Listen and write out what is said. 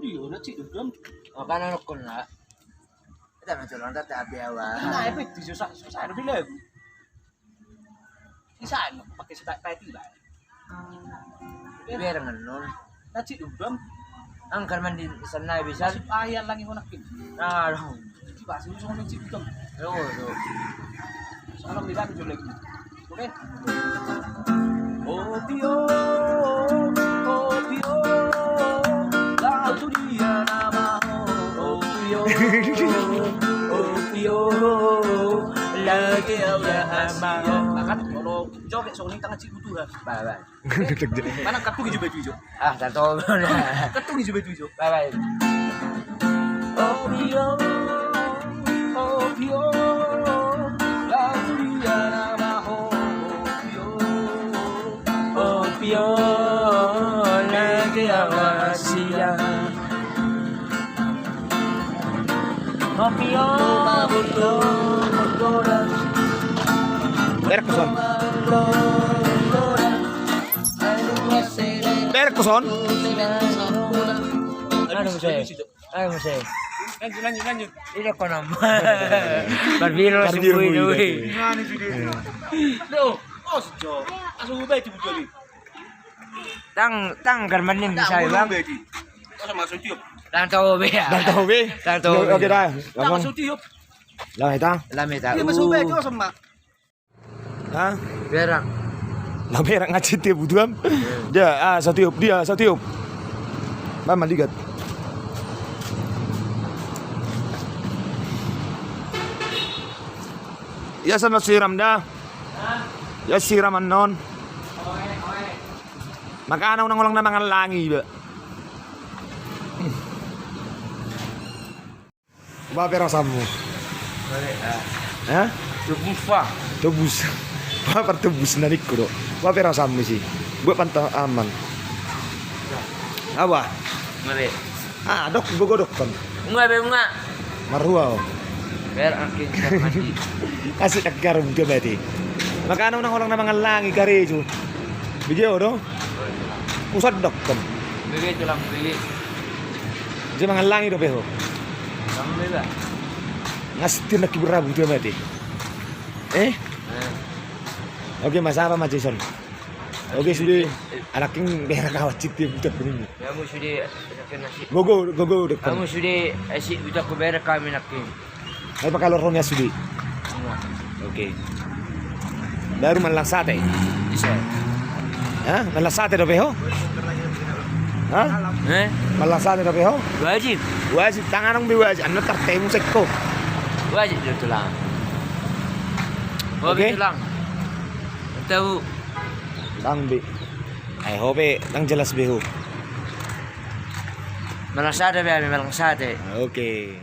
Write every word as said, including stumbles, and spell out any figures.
Iyo, na cik dudam. Makana nokkon na. Kita na colong tata api awa. Na, apa itu? Susah, susah, ada bilang. Bisa, pakai setak peti, Bang. Biar ngenun. Na cik dudam. Angkar mandi sana bisa. Masuk air lagi konak ini. Nah, dong. Jadi, Bang, suruh sama cik dudam. Yo, yo. Soalnya bilang jelek. Oke. Opio, opio, lagu dia nama opio, opio, lagi udah sama. Bahkan kalau joget soalnya tangan cik butuh, ha. Bye, bye. Mana kartu hijau baju hijau? Ah, tak tahu. Kartu hijau baju hijau. Bye, bye. Opio, opio, lagu dia nama opio, opio, lagi awasia. Opio, opio, opio. Berkson. Berkson. Anu, Muse. Ayo, Muse. Lanjut, lanjut, lanjut. Ini kono. Barbiro. Barbiro sembunyi, sembunyi, weh. Gimana sih dia? Loh, oh, sejauh. Langsung ubah itu, betul. Tang, tang, karmanin bisa, Bang. Tang tahu be, ya? Tang tahu be? Tang tahu be. Oke, dah. Tang masuk tiup. Lah, tang. Lah, meta. Dia masuk be, kau sama. Ha? Berak. Na berak nga cik dia butuh am. Dia, ah, satiup, dia, satiup. Mama ligat. Ya, sana siram dah. Ya, siram annon. Makana unang holan na mangallangi, ba. Boha perasaanmu? Baik, ah. Hah? Tobus, Pak. Tobus. Boha partobus na ningku do? Boha perasaanmu si? Buat panta aman. Apa? Ngeri. Ah, dok, gogo dokkon. Unga be, unga. Marhua o. Ber angkin mati. Asik angkin arum dia mati. Makana unang holan na mangallangi karejo. Bege do? Pusat dokkon. Bege, tulang bege. Dia mangallangi dope ho. Sampai, Bang. Nga setir na kibur rabu dia mati. Eh? Eh. Oke, Mas, apa, Mas Jason? Oke, sude. Anaking berak awat cik dia buta kuning. Ya, mu sude, nasi. Gogo, gogo, depan. Kamu sude, eh, si buta ku berak kami naking. Ai pakalor ho ni sude. Semua. Oke. Baru mangallang sate. Bisa. Hah? Mangallang sate dope ho? Hah? Eh? Mangallang sate dope ho? Wajib. Wajib, tangan be wajib. Annon tartemu sekko. Wajib do, tulang. Oke. Tulang. Tahu. Tang be. Ai ho be, tang jelas be ho. Mangallang sate be, mangallang sate. Oke.